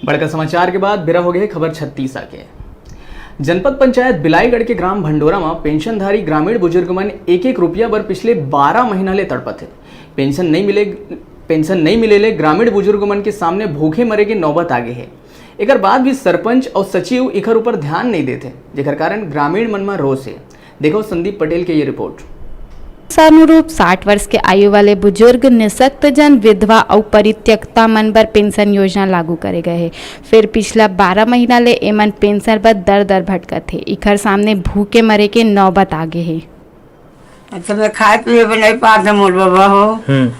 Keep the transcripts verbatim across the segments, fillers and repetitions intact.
बड़का समाचार के बाद बेरा हो गए खबर छत्तीसा के। जनपद पंचायत बिलाईगढ़ के ग्राम भंडोरा म पेंशनधारी ग्रामीण बुजुर्ग मन एक एक रुपया बर पिछले बारह महीना ले तड़पत हे। पेंशन नहीं मिले पेंशन नहीं मिले ले ग्रामीण बुजुर्ग मन के सामने भूखे मरे के नौबत आ गे हे। एकर बाद भी सरपंच अउ सचिव इखर ऊपर ध्यान नहीं देथे, जेकर कारण ग्रामीण मन म रोष हे। देखो संदीप पटेल के ये रिपोर्ट। अनुरूप साठ वर्ष के आयु वाले बुजुर्ग, निशक्तजन, विधवा अउ परित्यक्ता मन बर पेंशन योजना लागू करे गए हे। फिर पिछला बारह महीना ले एमन पेंशन बर दर दर भटकत हे। इखर सामने भूखे मरे के नौबत आ गे हे। अच्छा, मैं खाए पिए बर नहीं पात हूँ मोर बाबा हो। हम्म।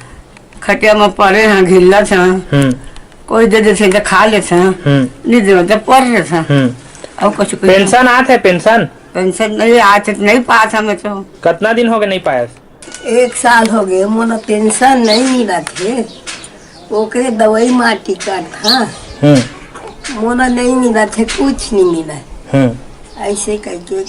खटिया में पड़े हैं, घिल्लत हैं। हम्म। कोई दे देथे तो खा लेथे हैं। हम्म। नहीं दे तो पड़ लेथे हैं। हम्म। और कुछ, कुछ पेंशन आत है, पेंशन? पेंशन नहीं आत है, नहीं पात हमें तो। कितना दिन हो गए नहीं पाया? एक साल हो गए, मोला पेंशन नहीं मिलत हे। ओकरे दवाई माटी करत हँव। हम्म। मोला नहीं मिलत हे, कुछ नहीं मिलत। हम्म। ऐसे करके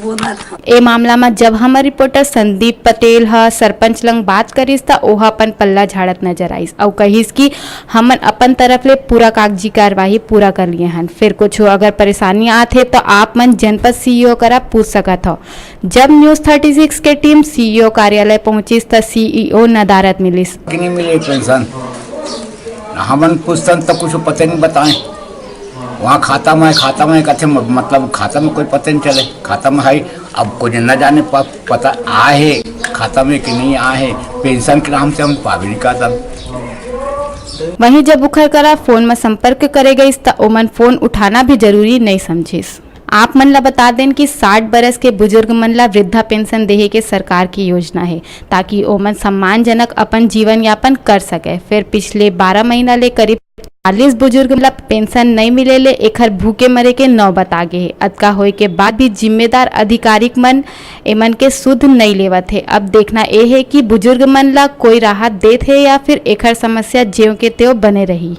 बोलत हँव। ए मामला म जब हमर रिपोर्टर संदीप पटेल ह सरपंच लंग बात करिस, त ओह अपन पल्ला झाड़त नजर आइस अउ कहिस कि हमन अपन तरफ ले पूरा कागजी कार्यवाही पूरा कर लिए हन। फिर कुछ अगर परेशानी आत हे, त आप मन जनपद सीईओ करा पूछ सकत हव। जब न्यूज़ थर्टी सिक्स के टीम सीईओ कार्यालय पहुंचिस, त सीईओ नदारद मिलिस। कि नहीं मिले पेंशन, हमन पूछतन त कुछ पता नहीं बताए। वहाँ खाता में, खाता में कहते म-, मतलब खाता में कोई पता नहीं चले, खाता में है। अब कोई न जाने प-, पता आए हे खाता में कि नहीं आए हे, पेंशन के नाम से हम पाबे नहीं करतन। वहीं जब उखर करा फोन म संपर्क करे गइस, त ओमन फोन उठाना भी जरूरी नहीं समझिस। आप मन ल बता देन कि साठ बरस के बुजुर्ग मन ल वृद्धा पेंशन देहे के सरकार की योजना हे, ताकि ओमन सम्मानजनक अपन जीवन यापन कर सके। फिर पिछले बारह महीना ले करीब चालीस बुजुर्ग मन ल पेंशन नइ मिले ले एखर भूखे मरे के नौबत आ गे हे। अतका होए के बाद भी जिम्मेदार अधिकारिक मन एमन के सुध नइ लेवत हे। अब देखना ए हे कि बुजुर्ग मन ल कोई राहत देत हे या फिर एखर समस्या ज्यों के त्यों बने रही।